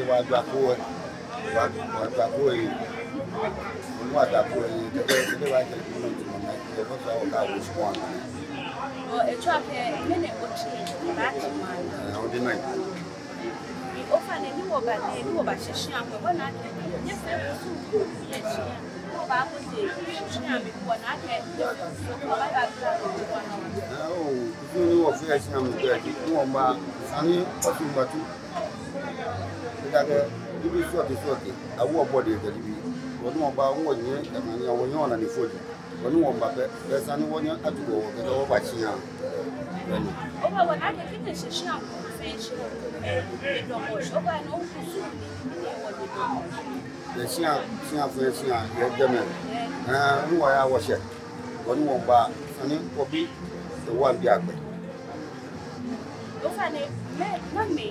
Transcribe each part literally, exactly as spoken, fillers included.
Wa gba ko ɛ. Wa, wa gba ko ɛ. Wa gba ko ɛ. Kɛkɛ, kɛkɛ wa kɛ ko na tuma na. Kɛkɛ ko sa o ka wo sukun. O, etsɔ akɛ, mɛni otsi, ba tsi ma. Ɛ, o de na. Ofainɛ, ni wɔba nɛɛ, ni wɔbashishi amɛ, wɔna akɛ nyɛfɛɛ kusum yɛ shia. Ba ko je, shia mli ko na akɛ, ko ba ba ko na. Ɛɛ, oo, kusum ni wɔfeɔ yɛ shia mli ko ji, ni wɔba, sani wɔtu gbatu. Ejaakɛ, nibii srɔtoi srɔtoi, awoɔ body kɛ nibii. Wɔ ni wɔba, wɔnyɛ, kɛ wɔnyɛ, wɔnyɛ wɔnane fɔji. Wɔ ni wɔba pɛ, bɛ sani wɔnyɛ atu wɔ, kɛ wɔba shia. Bɛni. Obaana akɛ, kɛ eshɛ shia ko fɛɛ shia ko, ɛɛ, edamɔ shi, obaana kusum ni, ni wɔdamɔ shi. Yɛ shia, shia fɛɛ shia, yɛ jɛmɛ. Ɛɛ, ni wɔya wɔshɛ. Wɔ ni wɔba, sani wɔbi, ewa bi agbɛ. Ofainɛ, mɛɛ, namɛi,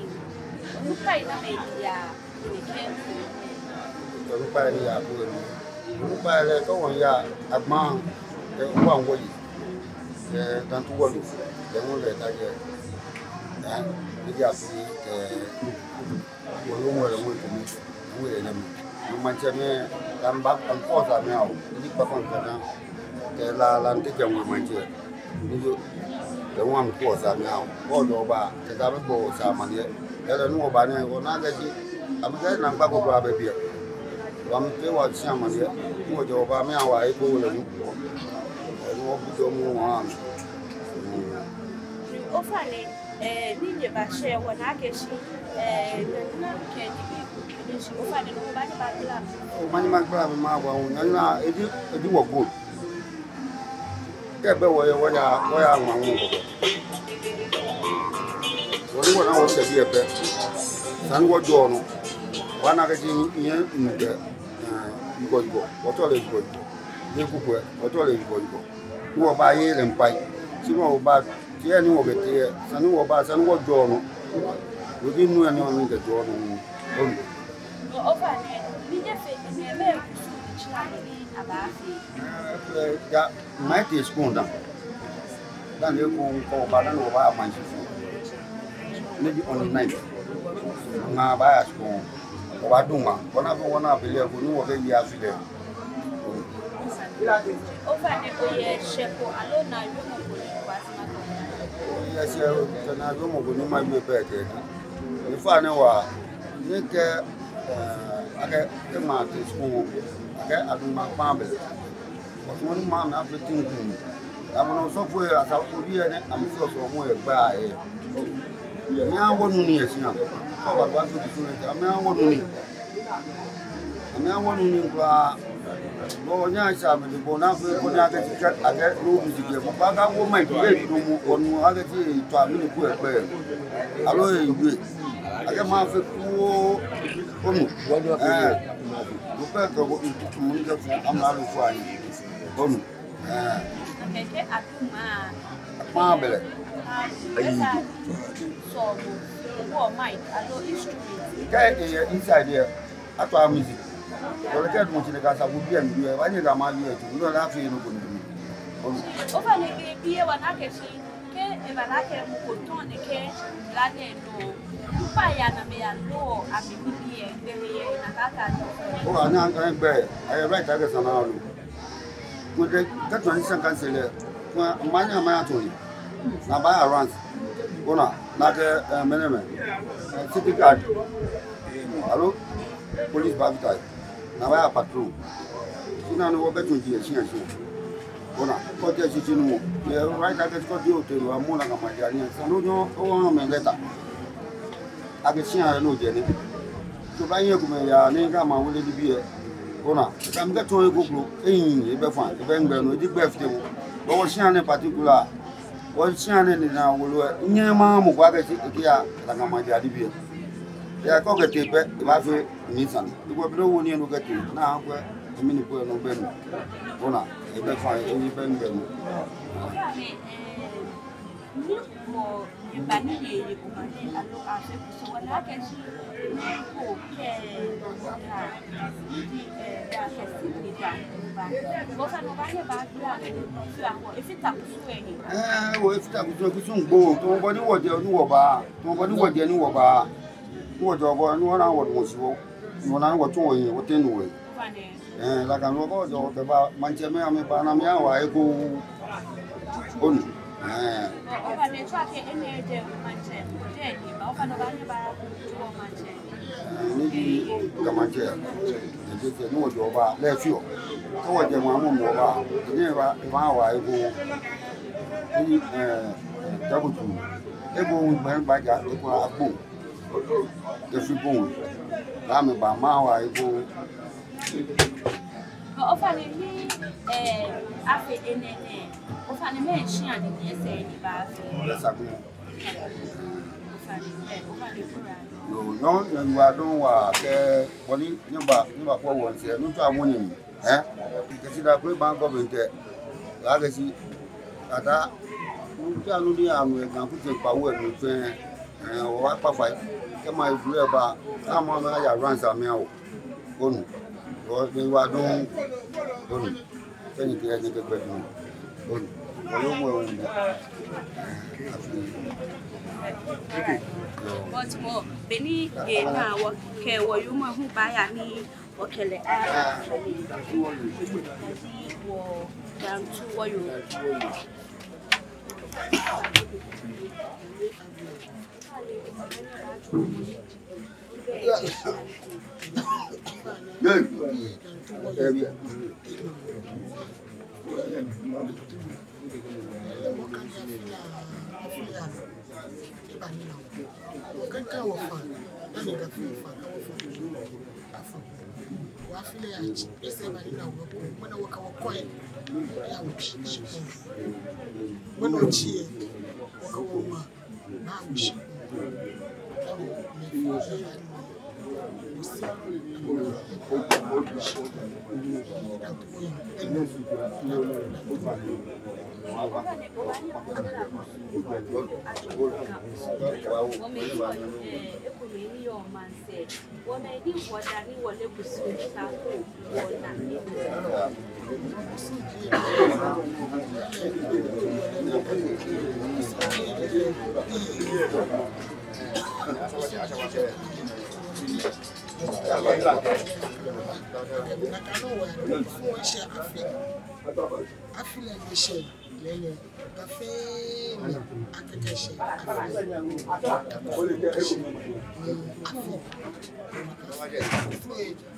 onukpai namɛi yaa, ni kɛ. Onukpai ni yaa ko ni. Onukpai lɛ, kɛ wɔya Agbaa, ɛɛ, wɔŋ wɔyi. Ɛɛ, Dantu wɔlu. Ɛɛ, wɔŋ lɛ ta jɛ. Ɛɛ, ni yaa ko ni, ɛɛ, Wɔyɔɔ wɔyɛ wɔyɛ kome, wɔyɛ nɛmɛ. Ni maŋtsɛmɛi, lɛ mba, amɛkɔ sa mi awo. Ni kpakpa ŋkɔ na. Kɛ lala ŋkɛ jɛ wɔ maŋtsɛ. Ni yɔɔ, lɛ wɔ amɛkɔ sa mi awo. Kɛ ojɔɔ ba, kɛ ka bɛ bɔ sa amaniɛ. Kɛ lɛ ni wɔba nɛɛ, wɔna akɛ ji, amɛkɛ naagba ko kura bɛ biɛ. Wɔ amɛfee wɔ shia amaniɛ. Ni ojɔɔ ba, mi awa eko lɛ nu. Ni wɔbu jɔɔmɔ wɔ amɛ. Ofainɛ, ɛɛ, ni nyɛbashɛ wɔna akɛ shi, ɛɛ, nyɛna kɛ nibii ko ni shi, ofainɛ, no, manyɛ magbala. Oo, manyɛ magbala, mama wa wo, nyɛna, edi, edi wɔ goal. Kɛ bɛ wɔyɛ, wɔya, wɔya ŋma wo kɔkɔ. Wɔ ni wɔna wɔshɛ biɛ pɛ. Sani wɔjɔɔ nɔ. Wɔna akɛ shi nyɛ, nyɛ, ɛɛ, yibɔ yibɔ. Wɔtsɔ lɛ yibɔ yibɔ. Yɛ kukwɛ, wɔtsɔ lɛ yibɔ yibɔ. Ni wɔbaye lɛ ŋkpai. Shi wɔba, tee ni wɔkɛtee, sani wɔba, sani wɔjɔɔ nɔ. Wɔji nu ni wɔmiikɛjɔɔ nɔ. Onu. Ofainɛ, ni nyɛfee, ni mɛɛ kusum ni tsɛ ni abaafee. Ɛɛ, ja, maŋ tee skul dã. Dani eko ŋkɔ ba dani wɔba maŋ shi fo. Maybe on the ninth. Ŋmaa baaya skul. Wɔbadu ŋmaa. Wɔna fee wɔna abele ko ni wɔkɛye afi lɛ. Ofainɛ oyɛ shɛ ko aloo naawiemɔ ko ni obaasumɔ akɛ. Oyɛ shɛ, shɛ naawiemɔ ko ni mawie pɛ kɛ. Ofainɛ wa, ni kɛ, ɛɛ, akɛ, kɛ maŋ tee skul, akɛ adu ŋmaa kpaa bɛ. Wɔsumɔɔ ni maŋ nɛɛ afee tiŋ kun. Amɛnɔ osɔfoi, asafobii ni amɛsɔsɔ mɔ yɛ gbaa yɛ. Amɛha wɔnu nii yɛ shia. Kɛ oba, oba so bi so ni, amɛha wɔnu nii. Amɛha wɔnu nii kwraa. Bɔ ni asaa amɛ ni bɔ ni afee ko ni akɛ shi kɛ, akɛ no bi shi kɛ. Mɔ ko akawo maŋ ko, be no mɔ, onu akɛ shi etswa mɛni ko ekpɛ. Aloo ewie. Akɛ maŋ fɛɛ ko, onu. Ɛɛ. Mɔ ko kɛ ko, mɔ ni kɛ fo, amralo fo ayi. Onu. Ɛɛ. Kɛkɛ adu ŋmaa. Kpaa bɛlɛ. Ayi. Sɔɔmɔ, wɔ mic, aloo instrument. Kɛ eyɛ inside yɛ, atswa music. Wɔle kɛ dumɔ tsi lɛ kɛ asafobii amɛwie, wɔnyɛ kɛ amɛwie tsu, no lɛ afee nɔ ko ni. Onu. Ofainɛ biɛ wɔna akɛ shi, kɛ eba lɛ akɛ mɔ ko tɔ̃ nɛkɛ la nɛɛ nɔ. Onukpai yaa ni amɛyaloo amɛnibii yɛ, gbɛ yɛ, nakai ka nɔ. Oo, ani, ani gbɛ, ayɛ right akɛ esa ni alo. Kɛ etswa ni sanka sɛɛ lɛ, kɛ amɛnyɛ amɛya tɔ̃ ni, ni abaya around. Ona, ni akɛ, ɛɛ, mɛnɛmɛi, ɛɛ, city guard. Aloo, police baafata he. Ni abaya patrol. Shi ni wɔbɛ tɔ̃ ji yɛ shia shia. Ona, kɛ otee shishi ni mɔ. Yɛ, right akɛ kɛ otee otee ni amɔ ni akɛ maŋ ja ni. Sani onyɛ, oha amɛ letter. Akɛ shia yɛ nɔ jɛ ni. Tɔ ba yɛ kome ya ni kɛ amɛwole nibii yɛ. Ona, kɛ amɛkɛ tɔ̃ eko klo, eyi, ebɛ fine, ebɛ gbɛ nɔ, eji gbɛ fite mɔ. Bɔ wɔ shia nɛɛ particular, wɔ shia nɛɛ ni na wolo, nyɛmaŋ mɔ ko akɛ shi, ekɛya, la kɛ amɛja nibii yɛ. Ya kɛ okɛtee pɛ, ebaafee nii sane. Eko bi lɛ wo ni eno kɛtee, ni akwɛ, emli ni kwɛ nɔ bɛ nɔ. Ona, ebɛ fine, eyi bɛ gbɛ nɔ. Ni mɔ ni ba ni ye ye kuma ni aloo afee kusum wɔna akɛ shi ni ko kɛ da ni di, ɛɛ, da kɛ si ni da ba. Bɔ fɛɛ nɔ ba ni ba gbla ni fee akɔ efite kusum lɛ he. Ɛɛ, oo, efite kusum, kusum gbo. Tamɔ bɔ ni wɔjɛ ni wɔba. Tamɔ bɔ ni wɔjɛ ni wɔba. Ni wɔjɛ ko ni wɔna wɔdumɔ shi wɔ. Ni wɔna wɔtsu wɔyi, wɔtee nɔ wɛ. Fine. Ɛɛ, la kɛ nɔ ko jɔ kɛba, maŋtsɛmɛi amɛba ni amɛyawa eko. Onu. Ɛɛ. Ofainɛ tsɔɔ akɛ enɛ jɛ maŋtsɛ, jɛ ni ba, ofainɛ ba ni ba, tsɔɔ maŋtsɛ. Ɛɛ, ni ji kɛ maŋtsɛ. Ni ji kɛ ni wɔjɔɔ ba, lɛ fioo. Kɛ wɔjɛ mɔ mɔ mɔ ba, ni ba, ba wa eko. Ni, eh, tabutu. Eko ŋgbɛ ba ja, eko agbo. Kɛ fi bo. Ba mi ba ma wa eko. Ofainɛ ni, eh, afi enɛ nɛ. Ofainɛ mɛɛ shia ni nyɛsɛɛ ni baafi. Lɛ sa ko. Yoo, nyɔŋ, nyɔŋ wa dɔŋ wa kɛ bɔ ni, ni ba, ni ba kɔ wɔ sɛɛ, ni tswa mɔ ni, eh? Kɛ shi da kɔ ba government, ya kɛ shi, kata, ni tswa nu ni anu, eh, na ku tsɛ kpa wɔ nu tsɛ, eh, wa kpa fa, kɛ ma ibu lɛ ba, kɛ ma ma ya ransom mɛ o. Onu. Wɔ, ni wa dɔŋ. Onu. Kɛ ni kɛ ni kɛ gbɛ dɔŋ. Onu. Wɔ yɔɔ mɔ, onu. But mɔ, be ni ye na wɔ kɛ wɔ yɔɔmɔ hu baya ni wɔ kɛ lɛ a. Wɔ dantu wɔ yɔɔ. Afi lɛ ni shɛ lɛlɛ, kafee ni akɛkɛ shɛ afi lɛ. Afi lɛ.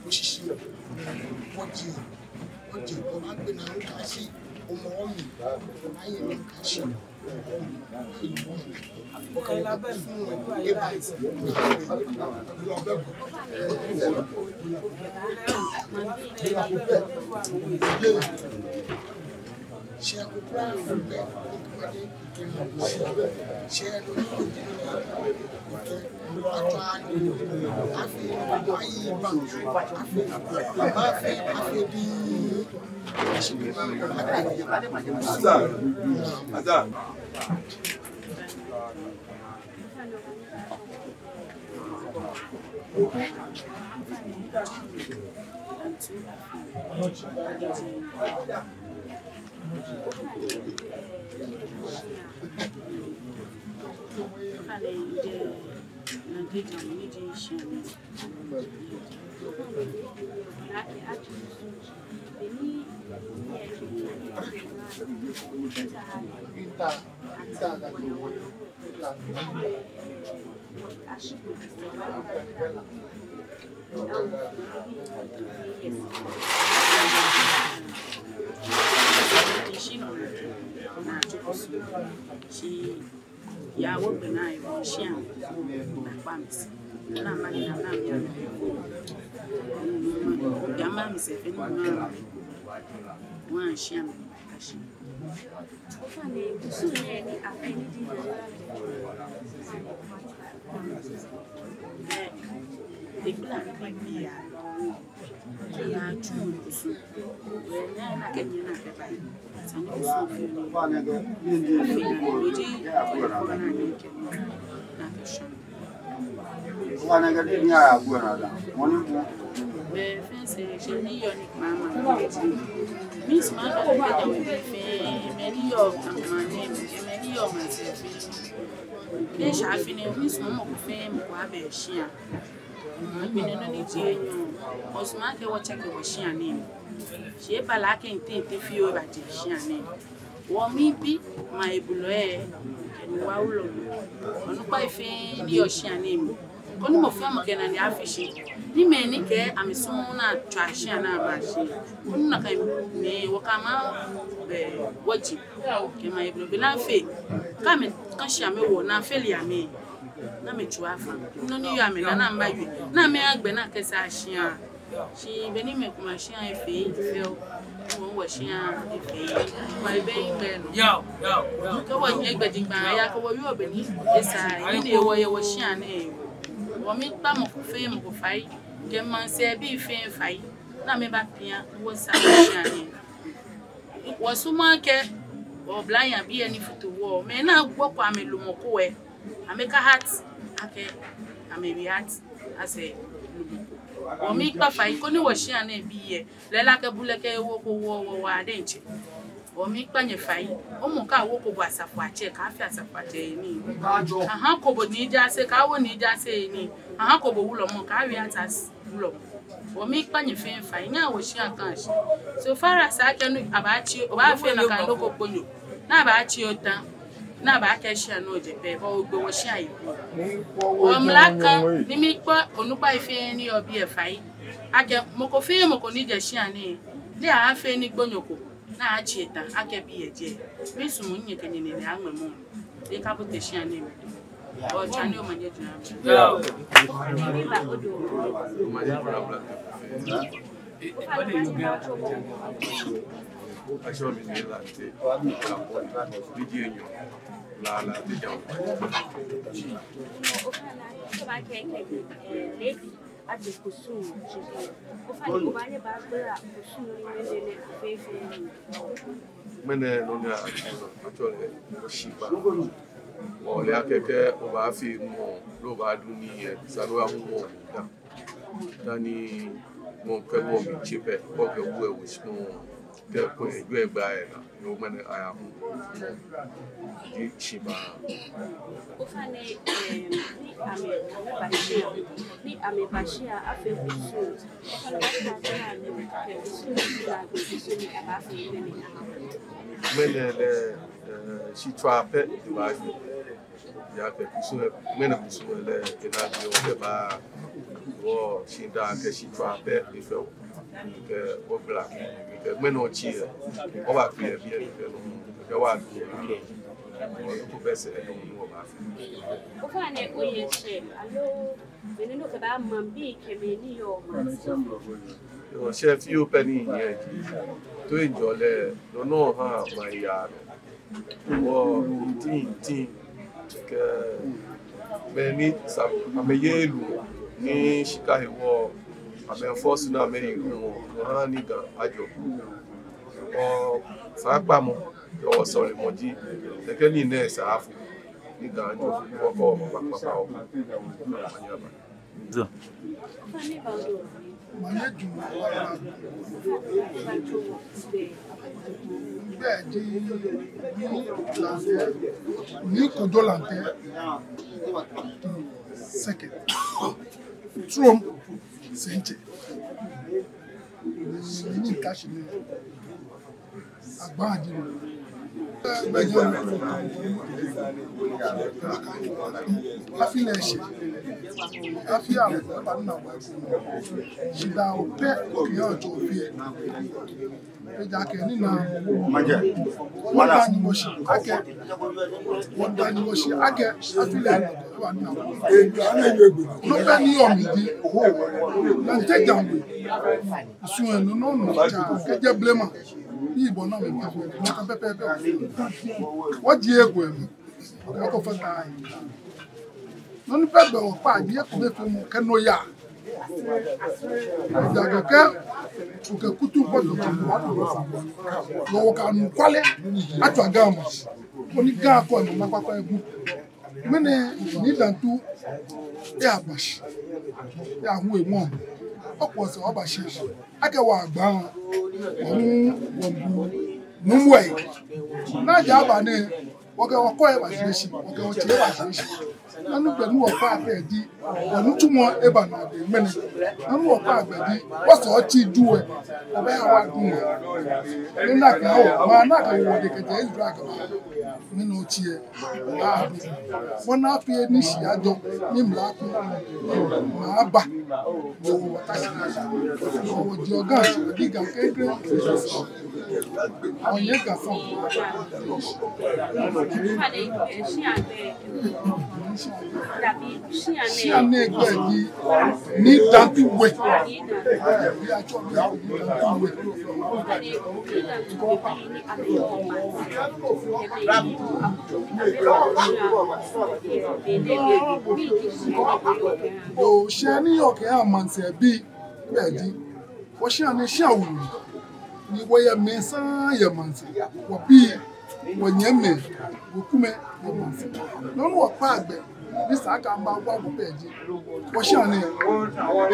Oshishi. Wɔji. Wɔji. Wɔbagbe naa nɔ kɛshi. Omɔ mi. Aye nɔ kɛshi. Shi ya wo gbɛ naa yɛ shia naa kpa mi sɛɛ. Naa ma ni naa ma mi ya. Ya ma mi sɛɛ fɛɛ ni ma. Wa shia mi. Ofainɛ, kusum nɛɛ ni afee nii ji nɛɛ. Ee, egbla ni bi ya. Naa tsu kusum. Ee, naa kɛ nyɛ naa kɛ ba. Sani kusum fee nii. Fee naa ji. Naa kɛ shɔŋ. Ofainɛ kɛ di ni aya bu na da. Mɔ ni bu. Be fɛɛ sɛɛ, shi ni yɔɔ ni mama. Miss ma ka kɛ jɛ fɛɛ, mɛi ni yɔɔ mama nɛɛ, mɛi ni yɔɔ maŋsɛɛ fɛɛ. Ni sha fɛɛ nɛɛ, miss ma mɔ ko fɛɛ mɔ ko abɛ shia. Agbɛnɛ nɔ ni ji enyɔ. Osumɔ akɛ wɔtsake wɔshia nɛɛ. Shi ebala akɛ ntɛntɛ fioo ebajɛ shia nɛɛ. Wɔmiibi maŋ ebulɔ lɛ, kɛ nu wulɔmɔ, onukpai fɛɛ ni yɔɔ shia nɛɛ mli, Koni mɔ fɛɛ mɔ kɛ enane afi shi. Ni mɛi ni kɛɛ amɛsumɔɔɔ ni atswa shia ni amɛshi. Koni nakai mɛi wɔkɛ amɛ, eh, wɔji. Kɛ amɛye blɔbɛ ni afee. Kɛ amɛka shi amɛwo ni afee lɛ amɛ. Ni amɛtsu afã. Nɔ ni yɔɔ amɛnaa ni amɛbawie. Ni amɛyagbɛ ni akɛsaa shia. Shi be ni mɛi komɛi ashia efee fɛo, wɔ, wɔshia efee. Wɔ ebɛ yigbɛ nɔ. Kɛ wɔnyiɛ gbɛjianɔ aya kɛ wɔyɔɔ be ni esa, ni de wɔyɛ wɔshia nɛɛ. Wɔmiikpa mɔ ko fɛɛ mɔ ko fai, kɛ maŋsɛɛbii fɛɛ fai, ni amɛbapia wɔsaa wɔshia nɛɛ. Wɔsumɔɔ akɛ, wɔ oblahii bii ni futu wɔ, mɛi ni agbɔ kɔ amɛlumɔ ko wɛ, amɛka hat, akɛ, amɛbi hat, asɛɛ lumɔ ko. Wɔmiikpa fai koni wɔshia nɛɛ bii yɛ, lɛɛlɛŋ akɛ bulɛ kɛ wɔ ko wɔ, wɔ, wɔ diɛŋtsɛ. Wɔmiikpa nyɛ fai, omɔ kɛ awo ko bo asafoatsɛ, kaafee asafoatsɛ nii. Aha ko bo nii jaase, kaawo nii jaase nii. Aha ko bo wulɔmɔ, kaawie atas wulɔmɔ. Wɔmiikpa nyɛ fɛɛ fai, nyɛhaa wɔshia akã shi. So far as akɛ nɔ ni abaatsi, obaafee nakai nɔ ko gbonyo. Ni abaatsi otã. Ni abaakɛɛ shia nɔ jɛ pɛ, bɔ ogbe wɔshia yi. Wɔ mla kã, ni miikpa onukpai fɛɛ ni yɔɔ biɛ fai. Akɛ, mɔ ko fɛɛ mɔ ko ni jɛ shia nɛɛ. Ni aafee nii gbonyo ko. Ni atsi etã, akɛ biɛ jɛ. Miisumɔ nyɛ kɛ nyɛnine aŋmɛ mɔ. Ni akabote shia nɛɛ mli. Otswa ni omanye juna. Atsɛɔ mi Nii Lante. Miji enyɔ. Lala, Abidjan. Aje kusum. Ofainɛ, obaanyɛ obagbala kusum lɛ mli nɛɛ fɛɛ fɛɛ. Ŋmɛnɛ nɔ ni atsɔɔ, atsɔɔ lɛ oshibaa. Ole akɛ kɛ obaafee nɔ, loo obaadu nii lɛ, esa ni oyahu mɔ dani, dani mɔ kɛ mɔ miitsɛ pɛ, kɛ okɛ wu lɛ wo shi nɔ, kɛ okwɛ ejwɛ egba yɛ naa. Yoo, ŋmɛnɛ aya hu. Ji shibaa. Ofainɛ, eh, ni amɛba shia, ni amɛba shia afee kusum. Ofainɛ, obaakpa amɛ kɛ kusum ni abaafee ŋmɛnɛ. Ŋmɛnɛ lɛ, eh, shitswaa pɛ ni abaafee. Ejaakɛ kusum lɛ, ŋmɛnɛ kusum lɛ, kɛ naagbee wɔkɛba, wɔshidaa kɛ shitswaa pɛ efee wɔ. Kɛ wɔgbala, kɛ ŋmɛnɛ otsi lɛ, wɔbaakpe yɛ biɛ kɛ nɔ, kɛ wɔdu yɛ, wɔdu ko bɛ sɛɛ nɔ ni wɔbaafee. Ofainɛ, oyɛ shɛ, aloo, mɛni nɔ kɛba maŋbii kɛ mɛi ni yɔɔ maŋ. Yoo, shɛ fioo pɛ ni miyɛ. Toiŋjɔlɛ, nɔ nɔŋŋ ha maŋ yaa nɔ. Wɔ, tin, tin, kɛ mɛi ni sa, amɛyeee lumɔ, ni shika hewɔ, amɛfɔse ni amɛye lumɔ, no ha ni Ga ajɔ. Wɔ, saakpamɔ, kɛ wɔsɔlemɔ ji, nɛkɛ nii nɛɛ esa afo, ni Ga ajɔ, wɔkɔ, wɔkpakpa, wɔ. Zo. Manye juma wala. Gbɛi ji Nii Lante, Nii Kojo Lante. Second. Trom Sɛntsɛ. Ni ntashi ni. Agba ji. Afi lɛ shi. Afi a, aba na wa. Shidaa pɛ, okɛ yɛ otsɔ fɛɛ. Ejaakɛ ni na. Wɔda Nyɔŋmɔ shi akɛ. Wɔda Nyɔŋmɔ shi akɛ. Afi lɛ. Nɔ pɛ ni yɔɔ mli ji. Lante Djan. Kusum lɛ nɔ nɔ nɔ tsa kɛjɛ blema. Ni bɔ ni amɛba fee. Nakai pɛpɛɛpɛ. Wɔjie egbɛ mli. Wɔkɔ fata. Nɔ ni pɛ bɛ wɔkpa ji ekomefeemɔ kɛ nɔyaa. Ejaakɛ kɛ okɛ kutu kpɔtɔ tsu wa. Wɔ wɔkɛ anɔkwale atswa Ga maŋ. Koni Ga akɔ enɔ kpakpa egu. Ŋmɛnɛ Nii Dantu eyaba shi, eyahu emɔ. Okpɔ sɛɛ aba shi. Akɛ wɔ agba, wɔ hu, wɔ bu, nuumo lɛ. Ni ja aba nɛɛ, wɔkɛ wɔkɔ lɛ eba shi, wɔkɛ wɔtsɛ lɛ eba shi. Nɔ ni gbɛ ni wɔkpaa akɛ ji, wɔnitsumɔ eba naagbee ŋmɛnɛ. Nɔ ni wɔkpaa gbɛ ji, wɔsɛɛ otsi ju lɛ, wɔbaaha wɔ adumɔ. Ni nakai lɛ, maŋ nakai wɔde kɛjɛ Israel kɛba. Ni no otsi lɛ, wɔbaaha. Wɔna afee ni shi ajɔ, ni mla ko, ni maŋ aba. Wɔ, wɔta shi. Wɔ, wɔji Ga, wɔji Ga klɛŋklɛŋ. Wɔyɛ Ga fɔŋ. Shia nɛɛ gbɛi ji Nii Dantu We. Bi atsɛɔ mi Nii Dantu We. Yoo, shia ni yɔɔ kɛha maŋsɛɛbii gbɛi ji. Wɔshia nɛɛ shia wulu ni wɔyɛ mɛi saŋŋ yɛ maŋsɛɛ. Wɔbii, wɔnyɛmimɛi, wekumɛi yɛ maŋsɛɛ. Nɔ ni wɔkpaa gbɛ ni sa akɛ amɛbawa wɔ pɛ ji, wɔshia nɛɛ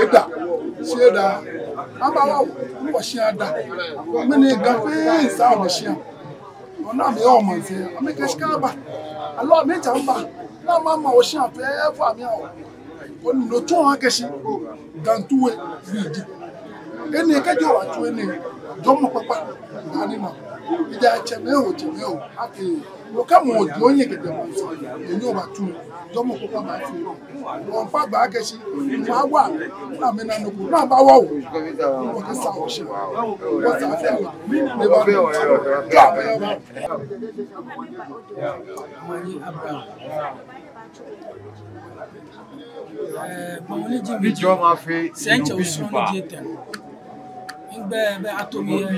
eda, shi eda. Amɛbawa wɔ, ni wɔshia ada. Mɛni Ga fɛɛ sa amɛshia. Ona amɛ yɛ maŋsɛɛ, amɛkɛ shika aba. Aloo amɛtsa aba. Ni amɛma wɔshia fɛɛ fɔ amɛha wɔ. Koni no tsɔɔ akɛ shi Dantu We bi ji. Enɛ kɛji obatsu enɛ, jɔɔmɔ kpakpa, ani ma. Ejaakɛ tsɛmɛi oo, tsɛmɛi oo, akɛ, okɛ mɔ ji onyɛ kɛjɛ maŋsɛɛ, enɛ obatsu, jɔɔmɔ kpakpa baafee. Wɔkpaa gbɛ akɛ shi, wɔbaawa, ni amɛna nɔ ko, ni amɛbawa wɔ. Wɔkɛ sa wɔshia, wɔsa fɛɛ wɔ, ni ba, tswa fɛɛ ba. Manye Abraham. Ɛɛ, gbɔmɔ ni ji mi ji Sɛntsɛ Osu ni ji etɛ. Migbɛi bɛ ato mi yɛ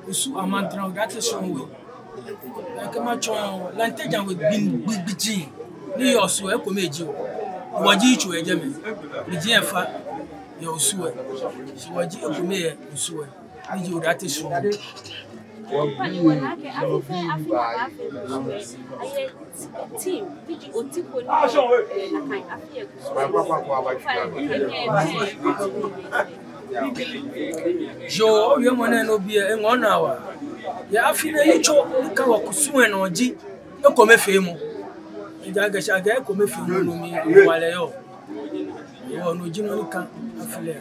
Osu Amantra Odate Sɔŋ We. Ɛɛ, kɛ matsɔɔ Lante Djan We gbi, gbi, gbi ji ni yɔɔ Osu, ekome ji wɔ. Wɔji yitso yɛ jɛmɛ. Miji efa yɛ Osu we. Shi wɔji ekome yɛ Osu we. Ni ji Odate Sɔŋ We. Yoo, owiemɔ nɛɛ ni obi lɛ, eŋɔɔ minaa waa. Yɛ afi nɛɛ yitso ni ka wɔ kusum lɛ nɔ ji ekomefeemɔ. Ejaakɛ shi akɛɛ ekomefeemɔ nɔ mli hewalɛ yɔɔ. Hewɔ no ji nɔ ni ka afi lɛ.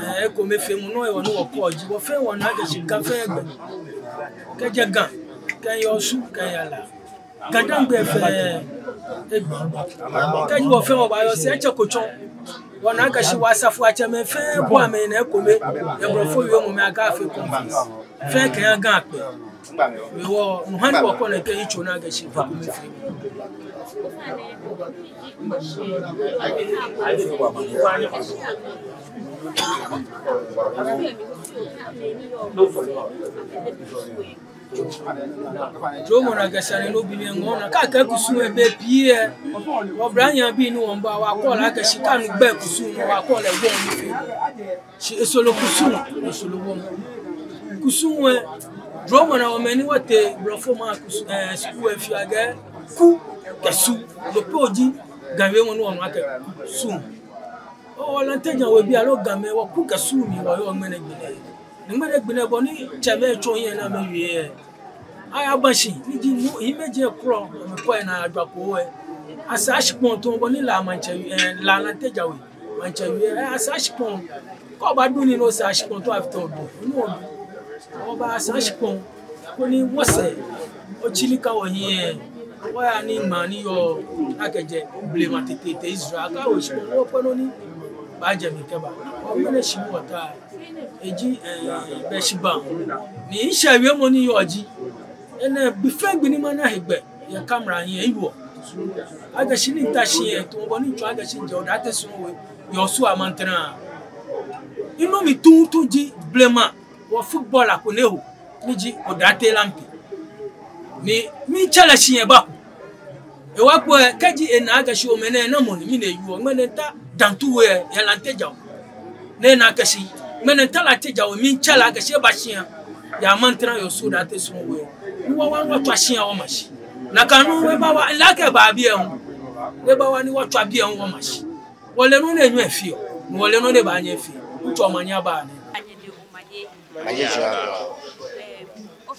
Ɛɛ, ekomefeemɔ nɔ hewɔ ni wɔkɔ ji, wɔfɛɛ wɔna akɛ shi Ga fɛɛ gbɛ. Kɛjɛ Ga, kɛya Osu, kɛya La. GaDangme fɛɛ egbɛ. Kɛji wɔfɛɛ wɔbaayɔse, etsɛko tsɔ. Wɔna akɛ shi wɔ asafoiatsɛmɛi fɛɛ bua amɛyi naa ekome yɛ blɔfo wiemɔ mli akɛ afee conference. Fɛɛ kɛya Ga kpɛ. Hewɔ no ha ni wɔkɔ nɛkɛ yitso ni akɛ shi ekomefeemɔ. Jɔɔmɔ ni akɛ sane ni obi lɛ ŋɔɔ minaa, kɛ akɛɛ kusum lɛ, bei pii lɛ, wɔblahii abii ni wɔmiiba, wɔkɛɔ lɛ akɛ shi kɛ onu gbɛi kusum lɛ, wɔkɛɔ lɛ wɔŋ nifeemɔ. Shi esoro kusum, esoro wɔŋ. Kusum lɛ, jɔɔmɔ ni wɔmɛi ni wɔtee blɔfomɛi akusum, ɛɛ, skul lɛ fɛɛ akɛɛ ku kɛ su, no pɛ ji Ga wiemɔ ni wɔnu akɛ kusum. Oo, Lante Djan We bii aloo Gamɛi, wɔku kɛ su mli wɔyɔɔ ŋmɛnɛ gbi nɛɛ. Ni ŋmɛnɛ gbi nɛɛ bɔ ni tsɛmɛi tsɔ hiɛ ni amɛwie lɛ, ayaba shi, ni ji nu, hiimɛji ekrɔ, amɛkɔ enaa ajwa ko we. Asaa shikpɔŋ tamɔ bɔ ni La maŋtsɛ, ɛɛ, La Lante Djan We maŋtsɛ wie lɛ, ɛɛ, asaa shikpɔŋ. Kɛ obaadu nii ni osaa shikpɔŋ tamɔ afite odu, onu odu. Oba asaa shikpɔŋ, koni wɔsɛɛ otsi ni ka wɔhiɛ, wɔya ni maŋ ni yɔɔ, akɛjɛ blema tete tee Israel, kɛ wɔshikpɔŋ, wɔkpɛ nɔ ni baajɛ mli kɛba. Ŋmɛnɛ shi ni wɔta, eji, ɛɛ, be shibaa. Ni mishɛ wiemɔ ni yɔɔ ji, enɛ gbi fɛɛ gbi ni mana hegbɛ yɛ camera hiɛ, ewɔ. Akɛ shi ni mita shi lɛ, tamɔ bɔ ni mitsɔɔ akɛ shi mijɛ Odate Sɔŋ We yɛ Osu Amantra. Minɔ mli tuuntu ji blema wɔ footballer ko ni eho, ni ji Odate Lamptey. Ni mitsɛ lɛ shi eba. Ewa kpo lɛ, kɛji ena akɛ shi omɛ nɛɛ, namɔ ni, mi nɛ yu, ŋmɛnɛ mita Dantu We yɛ Lante Djan We. Ni ena akɛ shi ŋmɛnɛ mita Lante Djan We, mitsɛ lɛ akɛ shi eba shia yɛ Amantra yɛ Osu Odate Sɔŋ We. Ni wɔwa wɔtswa shia wɔma shi. Nakai nɔŋŋ ebawa, ela akɛ eba biɛ hu. Ebawa ni wɔtswa biɛ hu wɔma shi. Wɔle nɔ ni enyɔ efeɔ, ni wɔle nɔ ni ebaanyɛ efee. Ŋtsɔ omanye aba nɛ. Manye aba.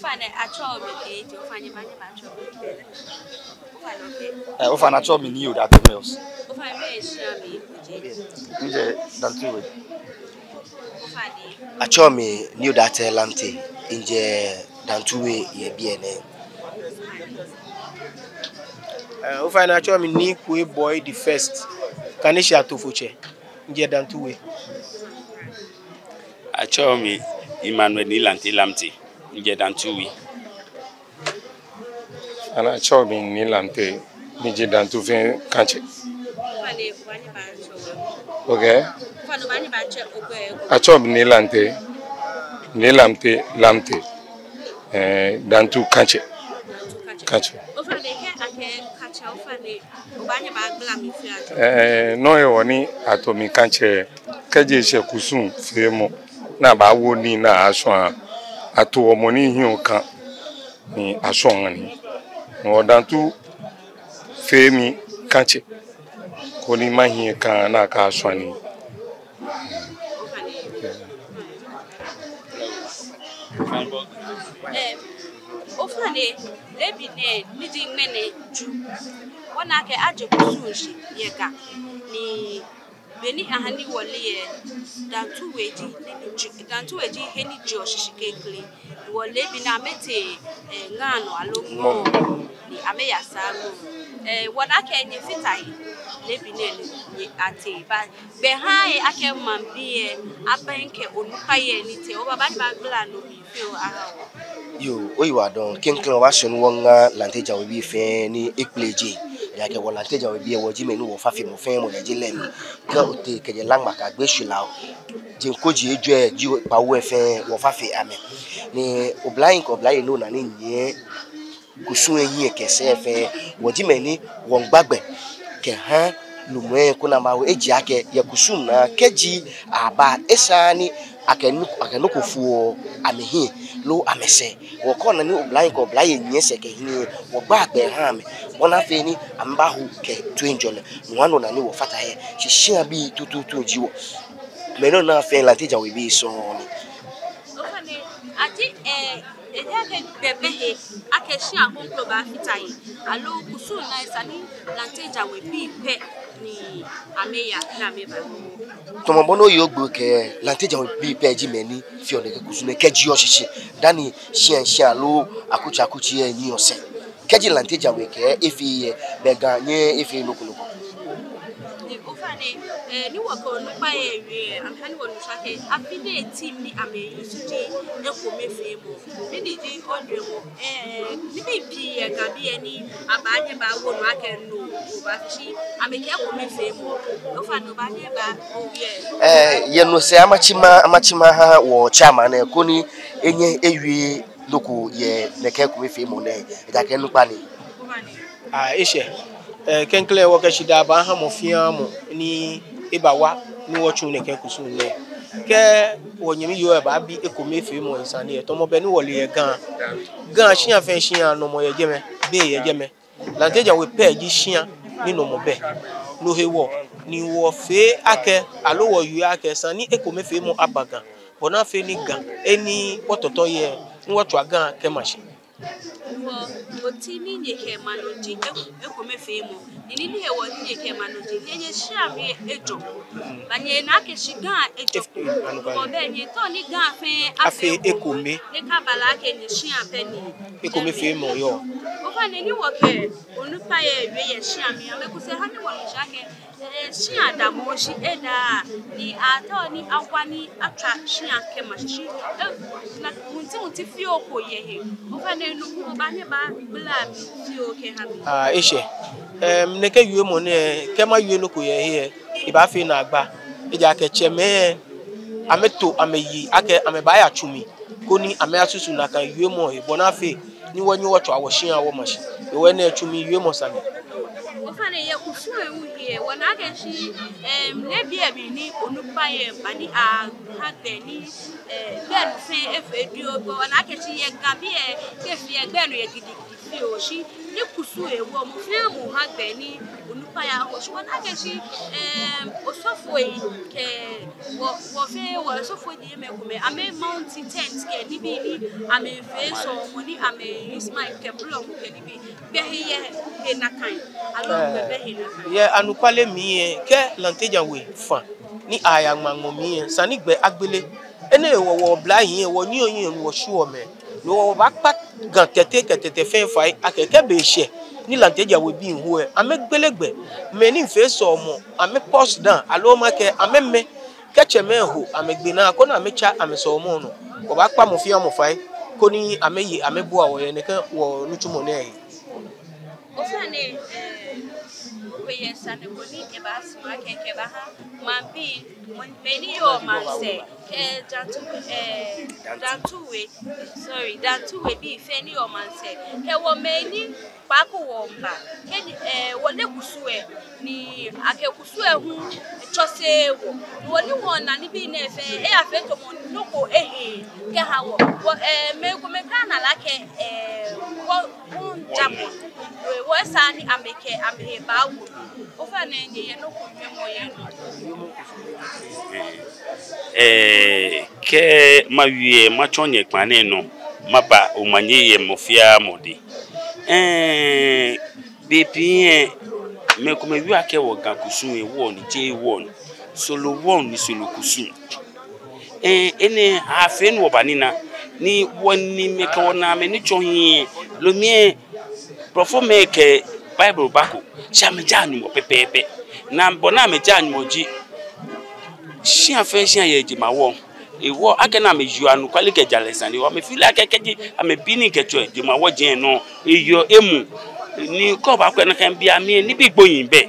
Ofainɛ, atsɛɔ mi Nii Odate. Ofainɛ, ofainɛ, atsɛɔ mi Nii Odate Mills. Ofainɛ, mɛɛ shia mli ojɛ? Mijɛ Dantu We. Ofainɛ, atsɛɔ mi Nii Odate Lamptey, mijɛ Dantu We yɛ biɛ nɛɛ. Eh, ofainɛ, atsɛɔ mi Nii Kwei Boye the first, Kaneshie Atofotsɛ, mijɛ Dantu We. Atsɛɔ mi Emmanuel Nii Lante Lamptey, mijɛ Dantu We. Ofainɛ, atsɛɔ mi Nii Lante, mijɛ Dantu fɛɛ katsɛ. Okay. Atsɛɔ mi Nii Lante, Nii Lante, Lamptey. Eh, Dantu katsɛ. Katsɛ. Ofainɛ, kɛ akɛɛ katsɛ, ofainɛ, obaanyɛ obagbala mli fioo atsɔɔ? Eh, nɔ hewɔ ni ato mi katsɛ, kɛji eshɛ kusum feemɔ, ni abaawo nii ni ashwaa, atoɔ mɔ ni hiɔ ka ni ashwaa nii. No hewɔ Dantu fee mi katsɛ, koni mahi ka ni akashwa nii. Eh, ofainɛ, leebi nɛɛ, ni ji ŋmɛnɛ Ju, wɔna akɛ aje kusum shishi yɛ Ga, ni bɔ ni aha ni wɔle lɛ, Dantu We ji, ni ji, Dantu We ji he ni jeɔ shishi klɛŋklɛŋ. Wɔle leebi nɛɛ amɛtee, eh, ŋa nɔ aloo ŋmɔ, ni amɛyasaa ŋmɔ. Eh, wɔna akɛ nyɛfata he leebi nɛɛ ni nyɛtee ba. Gbɛ ha he akɛ maŋbii lɛ, abɛŋkɛ onukpai lɛ ni tee, obaanyɛ obagbala no mli fioo aha wɔ? Yoo, oyiwaladɔŋŋ. Klɛŋklɛŋ wɔbaasumɔ ni wɔŋa Lante Djan We bii fɛɛ ni ekpele je. Ejaakɛ wɔ Lante Djan We bii lɛ, wɔji mɛi ni wɔfa fe mɔ fɛɛ mɔ yɛ je lɛ mli. Kɛ otee kɛjɛ Laŋma kɛyagbe Shwilao, jeŋ koji ejwɛ, ji kpawo lɛ fɛɛ wɔfa fe amɛ. Ni oblahii kɛ oblayei ni ona ni nyiɛ kusum lɛ hiɛ kɛ sɛɛ fɛɛ, wɔji mɛi ni wɔŋgba gbɛ kɛha lumɛi ko ni amɛwo. Ejaakɛ yɛ kusum naa, kɛji aba, esaaa ni akɛ nɔ, akɛ nɔ ko foɔ amɛhiɛ loo amɛsɛɛ. Wɔkɔ naa ni oblahii kɛ oblayei nyiɛ sɛɛ kɛ hiɛ, wɔgbaa gbɛ wɔhaa amɛ, bɔ ni afee ni amɛbaho kɛ toiŋjɔlɛ. No hewɔ ni ona ni wɔfata he. Shi shiabii tuuntu ji wɔ. Mɛi ni ona fɛɛ, Lante Djan We bii sɔŋŋ ni. Ofainɛ, aji, eh, ejaakɛ gbɛ bɛ he akɛ shia kroko baafata he, aloo kusum naa esa ni Lante Djan We bii pɛ ni amɛya ni amɛba? Tamɔ bɔ ni oye ogbe kɛɛ, Lante Djan We bii pɛ ji mɛi ni feɔ nɛkɛ kusum nɛɛ kɛjeɔ shishi, dani shia shia aloo akutsei akutsei lɛ nyiɛɔ sɛɛ. Kɛji Lante Djan We kɛɛ efee lɛ, belɛ Ga nyɛɛɛ efee nɔ ko nɔ ko. Ni ofainɛ, eh, ni wɔkɛ onukpai lɛ wie lɛ, amɛha ni wɔnu akɛ afi nɛɛ theme ni amɛyi shi ji ekomefeemɔ. Mɛni ji ojwɛŋmɔ, eh, nibii pii yɛ Ga biɛ ni abaanyɛ abawo nɔ akɛ no, obaafee shi amɛkɛɛ ekomefeemɔ. Ofainɛ, obaanyɛ oba owie? Eh, yɛ no sɛɛ, matsi ma, matsi maha wɔ chairman lɛ koni enyɛ ewie nɔ ko yɛ nɛkɛ ekomefeemɔ nɛɛ, ejaakɛ onukpa ni. Ah, eshɛ. Eh, klɛŋklɛŋ wɔkɛ shidaa baaha mɔ fɛɛ mɔ ni ebawa ni wɔtsu nɛkɛ kusum nɛɛ. Kɛ wɔnyɛmi yoo lɛ baabi ekomefeemɔ he sane lɛ, tamɔ bɔ ni wɔle yɛ Ga, Ga shia fɛɛ shia nɔmɔ yɛ jɛmɛ, béi yɛ jɛmɛ. Lante Djan We pɛ ji shia ni nɔmɔ bɛ. No hewɔ ni wɔfee akɛ, aloo wɔwie akɛ, esa ni ekomefeemɔ aba Ga, bɔ ni afee ni Ga, he ni wɔtɔtɔ yɛ, ni wɔtswa Ga kɛma shi. Wɔ, oti ni nyɛkɛma nɔ ji eko-, ekomefeemɔ. Ni nii hewɔ ni nyɛkɛma nɔ ji, nyɛ, nyɛshia mli ejɔ. Bɔ ni nyɛna akɛ shi Ga ejɔ. Ef-, mm, anɔkwale. Bɔ bɛ nyɛtao ni Ga fɛɛ afee ekome. Ekome. Ni ekaba lɛ akɛ nyɛshia pɛ ni. Ekomefeemɔ, yoo. Ofainɛ, ni wɔkɛ onukpai lɛ wie yɛ shia mli, amɛku sɛɛ ha ni wɔnu akɛ, eh, shia damɔ shi edaa, ni atao ni awa ni atswa shia kɛma shi. Eh, na, muti muti fioo ko yɛ he. Ofainɛ, nɔ ko obaanyɛ obagbala mli fioo kɛha mi? Ah, eshɛ. Em, nɛkɛ wiemɔ nɛɛ, kɛ mawie nɔ ko yɛ he lɛ, ebaafee naagba. Ejaakɛ tsɛmɛi lɛ, amɛto amɛyi akɛ amɛbaaya tsu mli koni amɛyasusu nakai wiemɔ he, bɔ ni afee ni wɔnyɛ wɔtswa wɔshia wɔma shi. Hewɔ enɛ tsu mli wiemɔ sane. Ofainɛ, yɛ kusum lɛ hu he lɛ, wɔna akɛ shi, em, leebi lɛ mli ni onukpai lɛ ba ni aha gbɛ ni, eh, gbɛ nɔ fɛɛ efee dioo, wɔna akɛ shi yɛ Ga biɛ, kɛ efee lɛ, gbɛ nɔ yɛ gidigidi fioo shi. Ni kusum hewɔ mɔ fɛɛ mɔ ha gbɛ ni onukpa aya hɔ. Shi wɔna akɛ shi, em, osɔfoi kɛ wɔ, wɔ fɛɛ wɔ osɔfoi ji mɛi komɛi, amɛ mount tent kɛ nibii ni amɛfee sɔlemɔ ni amɛ use mic kɛ blɔmɔ kɛ nibii. Gbɛ he yɛ he nakai. Aloo gbɛ bɛ he nakai. Yɛ anɔkwale mli lɛ, kɛ Lante Djan We fã ni aya ŋmaa ŋmɔ mli lɛ, esa ni gbɛ agbele. Enɛ hewɔ wɔ oblahii lɛ, wɔnyiɛɔ nyiɛɔ ni wɔshwieɔ mɛi. Ni wɔbaakpa Ga kɛtee kɛtee fɛɛ fai akɛ kɛ be shɛ ni Lante Djan We bii hu lɛ, amɛgbele gbɛ. Mɛi ni fee sɔlemɔ, amɛ pause down, aloo makɛɛ amɛmɛ. Kɛ tsɛmɛi ho amɛgbe naa koni amɛtsa amɛsɔlemɔ nɔ. Wɔbaakpa mɔ fɛɛ mɔ fai koni amɛye amɛbua wɔ yɛ nɛkɛ wɔnitsumɔ nɛɛ he. Ofainɛ, eh, okwɛ yɛ sane ko ni ebaasumɔ akɛ kɛbaha maŋbii, mɛi ni yɔɔ maŋsɛɛ, kɛ Dantu, eh, Dantu We, sorry, Dantu We bii fɛɛ ni yɔɔ maŋsɛɛ, kɛ wɔ mɛi ni kpaako wɔmiiba, kɛ ni, eh, wɔle kusum lɛ, ni akɛ kusum lɛ hu tsɔse wɔ, ni wɔ ni wɔna nibii nɛɛ fɛɛ, eyafee tamɔ nɔ ko ehe kɛha wɔ. Wɔ, eh, mɛi komɛi kɛ ana lɛ akɛ, eh, wɔ, wɔmiijamɔ. Wɔ, wɔ esa ni amɛkɛ amɛhe baawo. Ofainɛ, nyɛyɛ nɔ ko wiemɔ yɛ nɔ? Eh, kɛ mawie, matsɔ nyɛ kpaa nɛɛ nɔ, maba omanye yɛ mɔ fɛɛ mɔ dɛŋ. Eh, bei pii lɛ, mɛi komɛi wieɔ akɛ wɔ Ga kusum lɛ, wɔŋ ni, jeee wɔŋ ni. Solo wɔŋ ni, solo kusum. Eh, enɛ afee ni wɔbanina, ni wɔniimɛi kɛ wɔnaamɛi ni tsɔ hiɛ lɛ, no mli lɛ, blɔfomɛi kɛ Bible bako, shi amɛjaa Nyɔŋmɔ pɛpɛɛpɛ. Ni bɔ ni amɛjaa Nyɔŋmɔ ji, shia fɛɛ shia yɛ jemawɔŋ. Hewɔ akɛni amɛyeɔ anɔkwale kɛ jalɛ sane hewɔ, amɛfeɔ lɛ akɛ kɛji amɛbi nii kɛtsɔ jemawɔji lɛ nɔ, eyeɔ emuu. Ni kɛ obaakwɛ nakai bei amli lɛ, nibii gbohii bɛ.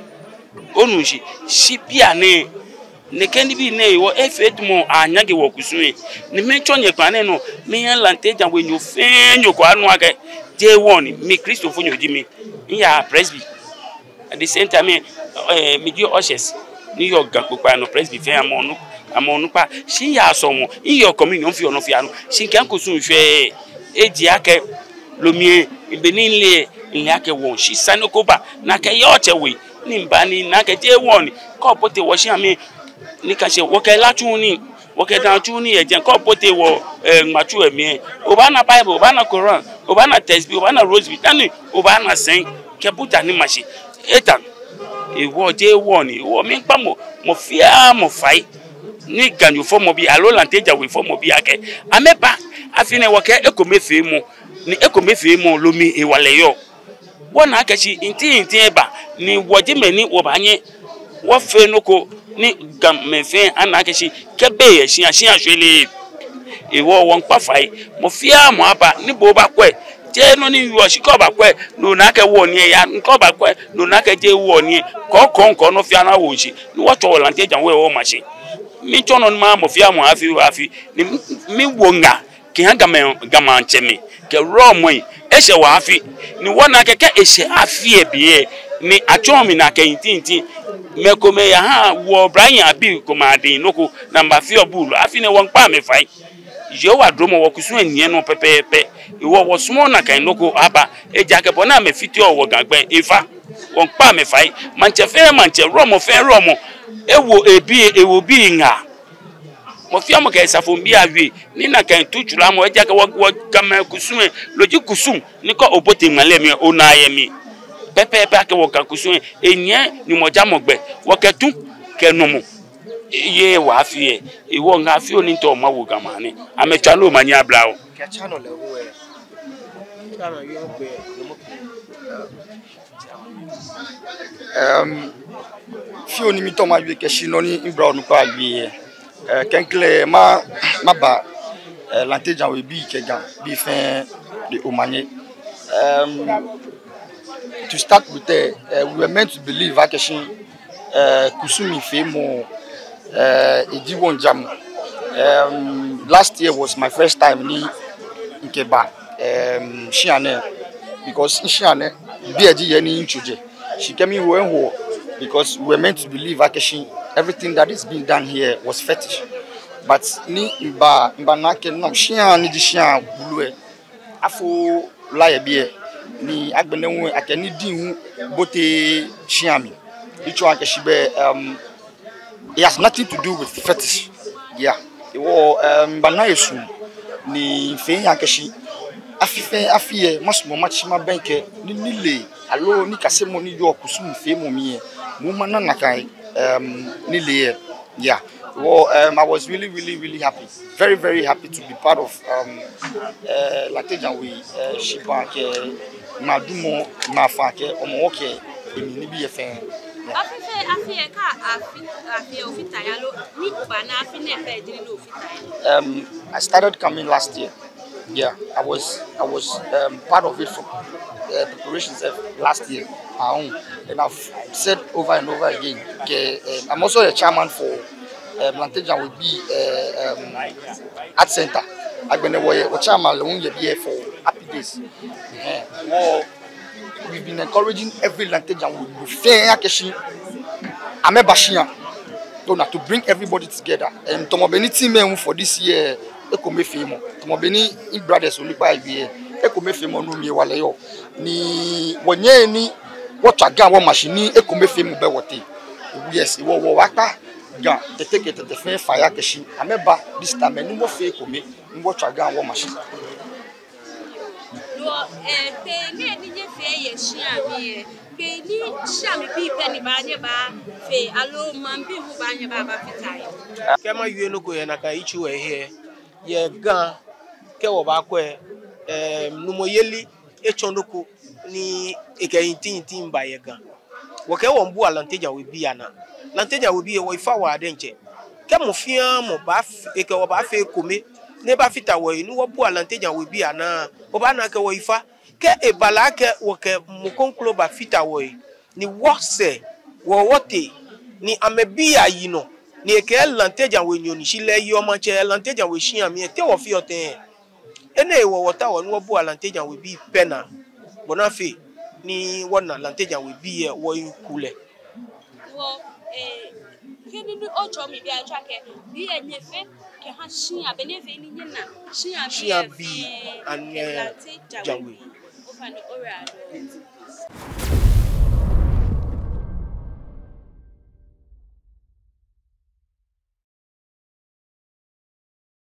Onu shishi? Shi bianɛ, nɛkɛ nibii nɛɛ hewɔ efee tamɔ anyaŋe wɔ kusum lɛ. Ni miitsɔ nyɛ kpaa nɛɛ nɔ, miiha Lante Djan We nyo fɛɛ nyo ko anu akɛ jeee wɔŋ ni, mi Kristofonyo ji mi. Miyaa Presby. At the same time, eh, miji ushers ni yɔɔ Ga kpokpaa nɔ, Presby fɛɛ amɛ onu, amɛ onukpa. Shi miyaa sɔlemɔ, miyeɔ communion, mifeɔ nɔ fɛɛ nɔ. Shi kɛ mikusum fɛɛ, eji akɛ, no mli lɛ, be ni mile, mile akɛ wɔŋ, shi sane ko ba, ni akɛɛ yɛ Ɔtsɛ We, ni miba ni mina akɛ jeee wɔŋ ni, kɛ obote wɔshia mli, ni kɛshɛ wɔkɛ la tsuuu nii, wɔkɛ daa tsuuu nii yɛ jɛi, kɛ obote wɔ, eh, ŋmatsu lɛ mli lɛ, obaana Bible, obaana Quran, obaana tesbih, obaana rosary, dani obaana sɛi, kɛ buta ni ma shi. Eta. Hewɔ jeee wɔŋ ni, hewɔ miikpa mɔ, mɔ fɛɛ mɔ fai, ni Ganyo fɔmɔbi, aloo Lante Djan We fɔmɔbi akɛ, amɛba, afi nɛɛ wɔkɛ ekomefeemɔ, ni ekomefeemɔ lɛ mli hewalɛ yɔɔ. Wɔna akɛ shi nti nti eba, ni wɔji mɛi ni wɔbaanyɛ wɔfee nɔ ko ni Gamɛi fɛɛ ana akɛ shi kɛ be yɛ shia, shia shwere. Hewɔ wɔmiikpa fai, mɔ fɛɛ mɔ aba, ni bo obaakwɛ. Jeee nɔ ni yɔɔ shi kɛ obaakwɛ, ni ona akɛ wɔŋ ni eya, ni kɛ obaakwɛ, ni ona akɛ jeee wɔŋ ni, kɔkɔɔkɔ nɔ fɛɛ nɔ awo shi, ni wɔtsɔ wɔ Lante Djan We wɔma shi. Miitsɔ nɔ ni maha mɔ fɛɛ mɔ afi afi, ni mi, miwo ŋaa kɛha Gamɛi, Ga maŋtsɛmɛi kɛ wulɔmɛi, eshɛ wɔ afi. Ni wɔna akɛ kɛ eshɛ afi lɛ be lɛ, ni atsɔɔ mi nakai nti nti, mɛi komɛi yahaa wɔ oblahii abii komɛi adɛŋ nɔ ko, ni amɛbafeɔ buulu. Afi nɛɛ wɔmiikpa amɛ fai. Yehowa duromɔ wɔ kusum lɛ nyiɛ nɔ pɛpɛɛpɛ. Hewɔ wɔsumɔɔɔ nakai nɔ ko aba. Ejaakɛ bɔ ni amɛfiteɔ wɔ Ga gbɛi efa. Wɔmiikpa amɛ fai. Maŋtsɛ fɛɛ maŋtsɛ, wulɔmɔ fɛɛ wulɔmɔ, ewo ebii, ewo bii ŋaa. Mɔ fɛɛ mɔ kɛ esafoŋbii awie, ni nakai tu tsulamɔ, ejaakɛ wɔ, wɔ Gamɛi kusum lɛ, no ji kusum ni kɛ obote ŋmalɛ mli lɛ, onaa yɛ mli. Pɛpɛɛpɛ akɛ wɔ Ga kusum lɛ, enyiɛ Nyɔŋmɔjamɔ gbɛ, wɔkɛ tu kɛ nɔmɔ yeɔ wɔ afi lɛ. Hewɔ ŋaa fioo ni mitao mawo Ga maŋ nɛɛ, amɛtswa ni omanye abla wɔ. Kɛ channel lɛ hu lɛ, channel lɛ hu lɛ, Em, fioo ni mitao mawie kɛshi nɔ ni mibla onukpa wie lɛ. Eh, klɛŋklɛŋ ma, maba, eh, Lante Djan We bii kɛ Gabii fɛɛ de omanye. Em, to start with, eh, eh, we were meant to believe akɛ shi, eh, kusumfeemɔ, eh, eji wɔŋjamɔ. Em, last year was my first time ni mikɛba, em, shia nɛɛ, because shia nɛɛ, biɛ ji he ni mitsɔ jɛ. Shi kɛ miwo, miwo, because we were meant to believe akɛ shi everything that is being done here was fetish. But ni miba, mibana akɛ no shia ni ji shia wulu lɛ, afo la yɛ biɛ. Ni agbɛnɛ hu akɛ nidiŋ hu bote shia mli. Etsɔɔ akɛ shi bɛ, um, it has nothing to do with fetish. Yeah. Ewɔ, um, bana esu ni fee ya akɛ shi afi fɛɛ afi lɛ, masumɔ matsi mabɛŋkɛ ni nilee aloo nikasemɔ ni yɔɔ kusumfeemɔ mli lɛ, mɔ mana nakai, um, nilee lɛ. Yeah. Well, um, I was really, really, really happy. Very, very happy to be part of, um, uh, Lante Djan We, uh, shibaa kɛ ŋmaadumɔ, ŋmaafaa kɛ Hɔmɔwɔ kɛ emli nibii lɛ fɛɛ. Yeah. Afi fɛɛ afi lɛ, kɛ afi, afi lɛ ofata he aloo, ni obaana afi nɛɛ fɛɛ ji ni ofata he? Um, I started coming last year. Yeah, I was, I was, um, part of it for, uh, preparations of last year. Um, and I've said over and over again, okay, um, I'm also a chairman for, um, Lante Djan We Bii, uh, um, Art Center. Agbɛnɛ wɔyɛ, wɔ chairman lɛ hu yɛ biɛ for Happy Days. Uh, wɔ, we've been encouraging every Lante Djan We fɛɛ akɛ shi amɛba shia. So na to bring everybody together. And tamɔ bɔ ni theme lɛ hu for this year, ekomefeemɔ. Tamɔ bɔ ni mi brothers onukpai wie lɛ, ekomefeemɔ nɔ mli hewalɛ yɔɔ. Ni wɔnyɛ ni wɔtswa Ga wɔma shi ni ekomefeemɔ bɛ wɔteŋ. Yes, wɔ, wɔbaakpa Ga Tɛtɛ kɛ Tɛtɛ fɛɛ fai akɛ shi amɛba this time ni wɔfee ekome, ni wɔtswa Ga wɔma shi. No, eh, be nɛɛ ni nyɛfee yɛ shia mli lɛ, be ni shia mli bii pɛ ni baanyɛ abafee, aloo maŋbii hu baanyɛ aba abafata he? Kɛ mawie nɔ ko yɛ nakai yitso lɛ he, yɛ Ga, kɛ wɔbaakwɛ, eh, numɔyeli etsɔ nɔ ko ni ekɛ yiŋtiyiŋti baa yɛ Ga. Wɔkɛɛ wɔmiibua Lante Djan We bii anaa. Lante Djan We bii lɛ wɔyi fa waa diɛŋtsɛ. Kɛ mɔ fɛɛ mɔ baaf-, ekɛ wɔ baafee ekome, ni ebafata wɔhe, ni wɔbua Lante Djan We bii anaa, wɔbaana akɛ wɔyi fa. Kɛ eba lɛ akɛ wɔkɛ mɔ kroko bafata wɔhe, ni wɔsɛɛ, wɔ wɔtee, ni amɛbii ayi nɔ, ni ekɛɛ Lante Djan We nyo ni, shi lɛ eyeɔ maŋtsɛ yɛ Lante Djan We shia mli lɛ, te wɔfeɔ tɛŋŋ? Enɛ hewɔ wɔtaoɔ ni wɔbua Lante Djan We bii pɛ naa, bɔ ni afee ni wɔna Lante Djan We bii lɛ wɔyi kulɛ. Wɔ, eh, kɛ ni, ni otsɔɔ mi biɛ, atsɔɔ akɛ bii lɛ nyɛfee kɛha shia, be ni efee ni nyɛna shia bii, shia bii lɛ fɛɛ kɛ Lante Djan We bii. Ofainɛ, oyiwaladɔŋŋ.